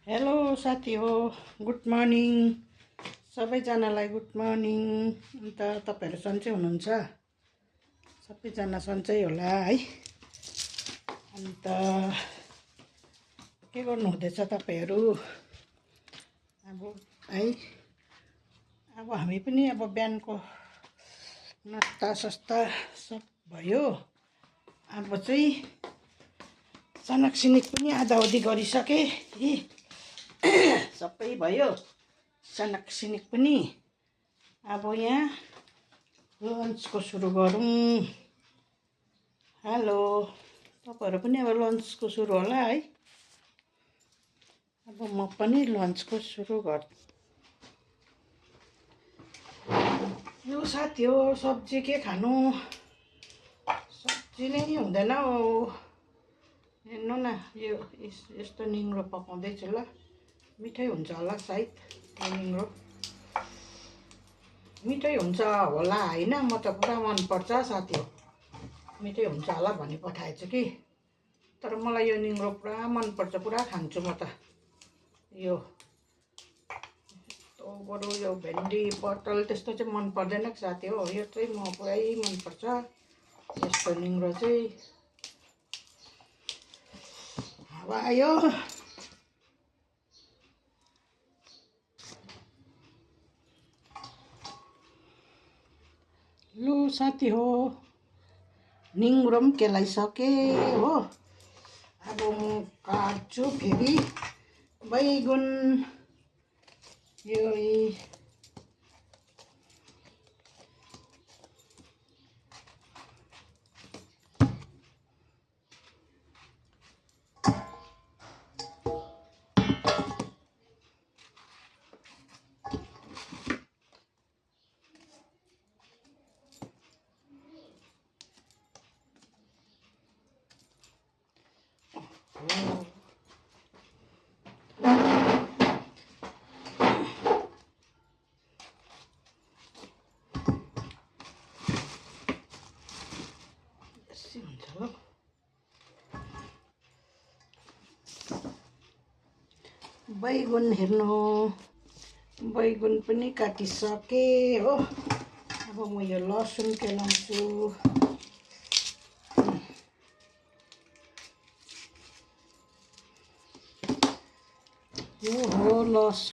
Hello साथी हो, good morning सबैजनालाई। Good morning. अन्त तपाईँहरू सन्चै हुनुहुन्छ? सबैजना सन्चै होला है। अन्त के गर्नु हुँदैछ तपाईँहरू? अब है, अब हामी पनि अब बिहानको नास्ता सस्ता सब भयो। अब चाहिँ सनक सिनिक पनि आधाउधी गरिसके सबै भयो। सनक सिनिक पनि अब यहाँ लन्चको सुरु गरौँ। हेलो, तपाईँहरू पनि अब लन्चको सुरु होला है। अब म पनि लन्चको सुरु गर्छु। यो साथी हो, सब्जी के खानु? सब्जी नै हुँदैन हौ। हेर्नु न, यो यस्तो निङ्ग्रो पकाउँदैछु ल। मिठै हुन्छ होला सायद यो निङ्ग्रो। मिठै हुन्छ होला होइन? म त पुरा मनपर्छ साथी हो। मिठै हुन्छ होला भनी पठाएछु कि। तर मलाई यो निङ्ग्रो पुरा मनपर्छ, पुरा खान्छु म त। यो बरु यो भेन्डी पटल त्यस्तो चाहिँ मन पर्दैन साथी हो। यो चाहिँ म पुरै मनपर्छ यस्तो निङ्ग्रो चाहिँ। अब आयो लु साथी हो, निङ्ग्रो पनि केलाइसके हो। अब म काट्छु फेरि बैगुन। यो हुन्छ ल। बैगुन हेर्नु, बैगुन पनि काटिसके हो। अब म यो लसुन केलाउँछु। यो हो लसुन।